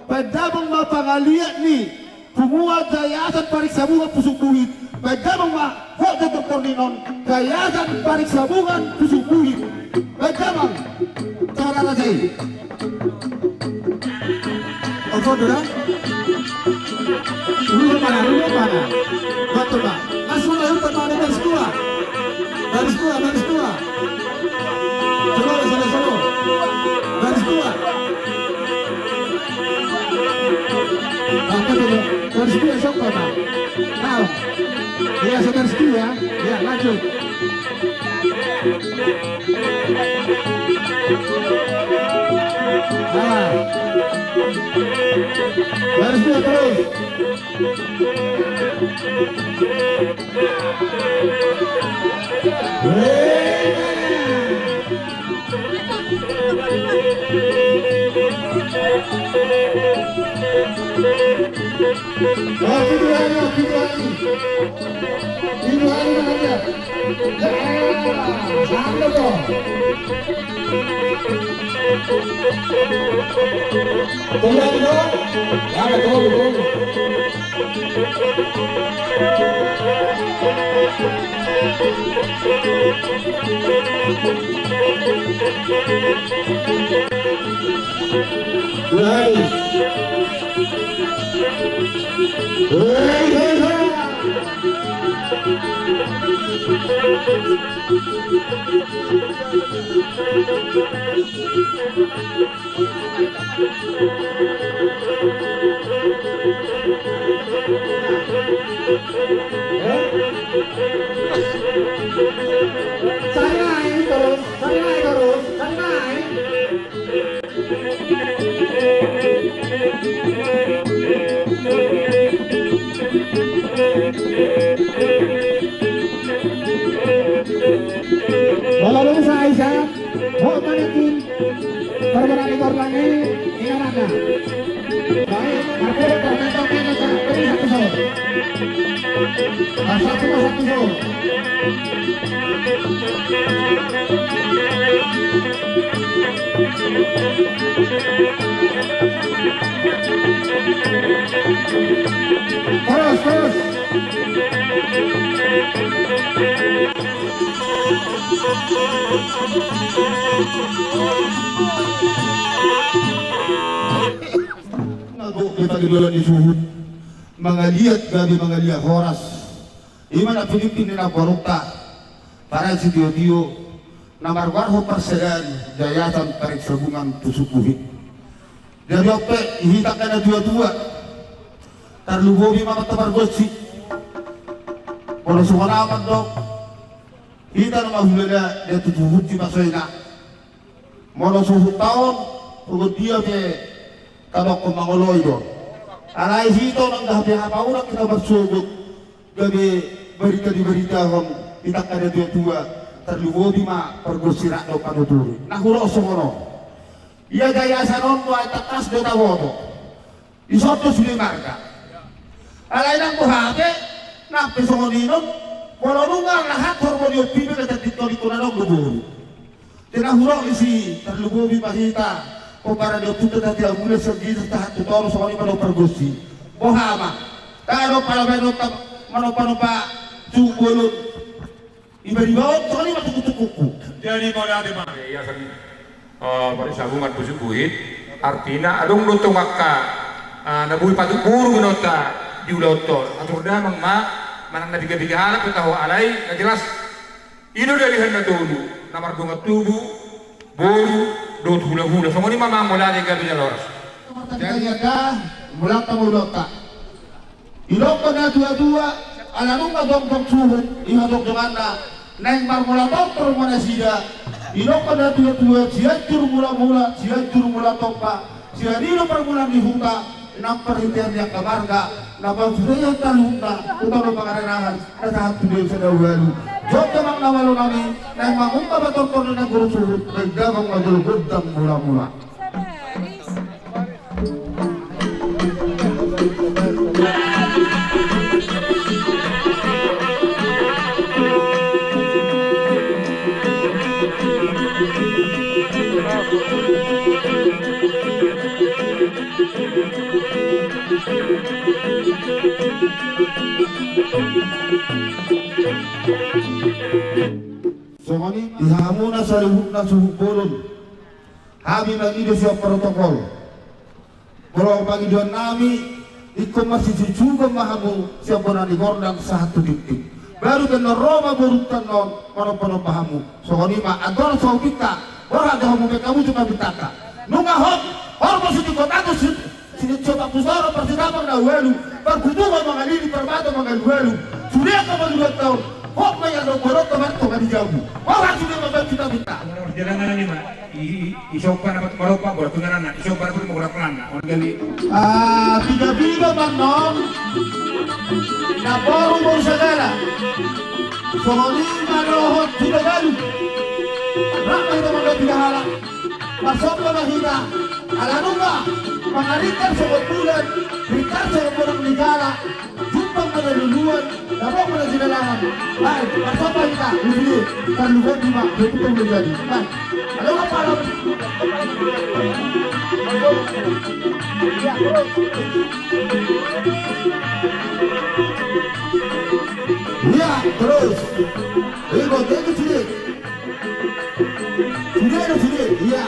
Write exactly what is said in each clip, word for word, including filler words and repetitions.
Baen damang ma pangaliat ni punguan Yayasan Pariksa Bungan Pusuk Buhit. Baen damang ma hot do doktor ni non Yayasan Pariksa Bungan Pusuk Buhit. Baen damang. Cara raja i. Oke, sudah. Dulu mana, dulu mana? Betul, Pak. Masuk lah, Pak, ada baris dua. Baris dua, baris dua. Coba, coba, coba. Baris dua. Apa tuh? Baris dua, siapa, Pak? Tahu? Iya, saya baris dua. Ya, lanjut. Ah. Baris dua terus. Sanai terus, sanai terus, sanai. Molo dung saisa, hot ma nangkin. Parboru ni Gorlang i, ingaranna. Baik, parboru, parboru, parboru, parboru, satu solo. Satu, satu solo. Terus, terus. Na gok be panggidolan ni suhut, mangaliat gabe mangaliat horas. I ma na pinimpin ni namborunta, parasi tio-tio, na margoarhon parsadaan Yayasan Pariksa Bungan Pusuk Buhit. Jadi on pe hita angka na tua-tua, tarlumobi ma amanta pargonsi. Molo songon ahu mandok, hita na mahulala dia tu suhut sipasoina. Molo suhut taon, songon dia pe tadokkon mangoloi do. Alai hita on angka hape hapauna hita marsogot. Gabe barita dibaritahon hita angka na tua-tua, tarlumobi ma pargonsi rap dohot panuturi. Na hudok songon on. Ia yayasan on do ai tangkas do taboto. Dison do sude marga. Alai nang boha pe, nang pe songon i non, molo nunga lahat horbo ni ompu i pe na tandingkon-dingkon na adong do boru. Te na hudok disi, tarlumobi ma hita, pomparan ni ompunta Tatea Mulak sian ginjang sahat tu toru, songon i ma dohot pargonsi. Boha ma, ndang adong pala baenonta manompa-nompa suhut bolon. Iba-iba on, songon i ma tungkuk-tungkukku. Jadi mauliate ma. Yayasan, eh, Pariksa Bungan Pusuk Buhit, artina adong do tong angka, eh, na boi patut boru baenonta di ulaonta on. Atur damang ma, manang na piga-piga halak pe taho, alai na jelas i do dalihan na tolu, na mardongan tubu, boru, dohot hula-hula. Songon i ma, mauliate, gabe jala horas. Jadi, mulak ma ulaonta. Didokkon na tua-tua, ala nunga jongjong suhut, i ma jongjonganna, naeng marmula tortor ma nasida. Didokkon na tua-tua, Sianjur Mula-mula, Sianjur Mula Tompa, sian i do parmulaan ni huta, nang parhitean ni angka marga, na pansurian taluhutna, huta do pangarangan, na sahat tu desa na ualu. Jotjot ma na malo nami, naeng mangungkap tortor ni nagori suhut, baen damang ma jolo gondang mula-mula. na suhut bolon. Hami mangido sian protokol. Molo pangidoan nami, ingkon marsijukjukan ma hamu sian bona ni gondang sahat tu tingting. Baru pe na ro ma borunta on manombanomba hamu. Songon i ma andor sahutinta, borhat do hamu, baen hamu tu pamintanta. Nunga hot horbo sitingkot atas si, si, sian pusoro parsitapang na ualu, parkutuban mangalili, parmato mangalualu. Sude angka pangidoanta on, hot ma ia do borunta martonga di jabu. Borhat sude ma, baen tu pamintanta. Jalanan ni ma. I, i, i somba na marompa, bola tu ngaranna, i somba na marompa, bola tu ngaranna. On gali. Ah, piga-piga ma annon. Namboru boru sagala. Songon i ma dohot tu Tagalug. Rap ma hita manggabean halak. Marsomba ma hita. Ala nunga mangaringkar songon bulan, ringkar songon bonang ni jala. Jumpang ma na luluan, dapot ma na jinalangan. Baik, marsomba hita, di sini. Tarlumobi ma, betul boleh jadi. Baik. Halo, apa, halo? Iya, terus. Ikut, ikut sini. Sini, ada sini. Iya.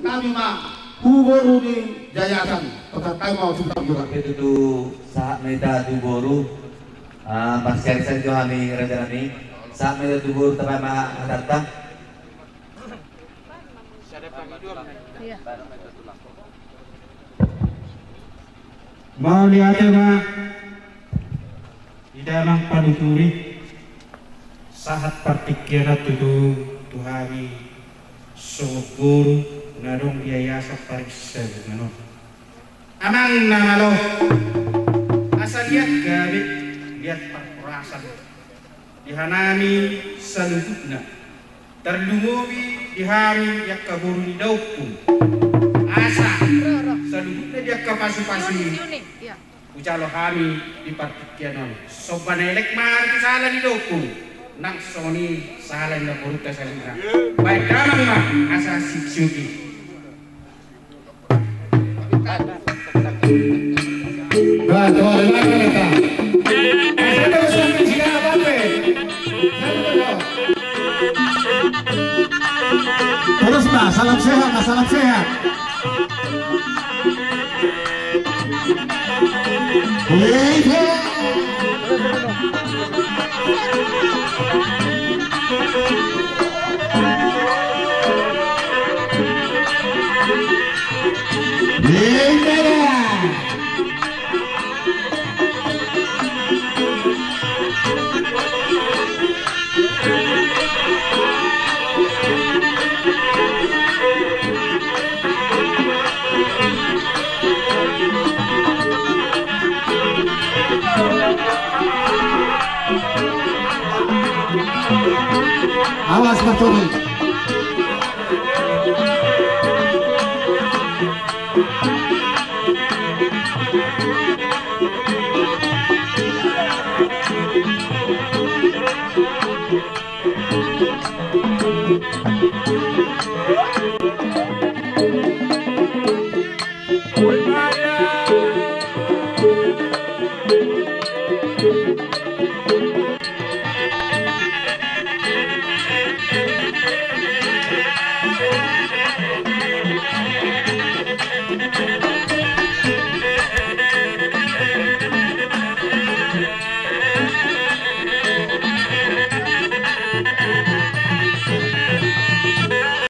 Hami ma tu boru ni yayasan. Pasahat hami ma tu boru. Sahat ma hita tu boru. Ah, marsiarik-siarik jo hami, raja nami. Sahat ma hita tu boru, tapaihon ma hatanta. Iya. Mauliate ma di damang panuturi, sahat partingkian on tutu tu hami songon boru na adong di Yayasan Pariksa Bunga on. Amang na malo, asa liat gabe, liat parhorasan di hanami saluhutna, tarlumobi di hami di angka boru ni daompung. Asa saluhutna di angka pasupasu i hujalo hami di partingkian on. Somba na elek ma di sala ni daompung, nang songon i sala ni namborunta saluhutna. Baen damang ma asa siukjuki. Terus, Pak, salam sehat, Pak, salam sehat. Awas, Pak Tony.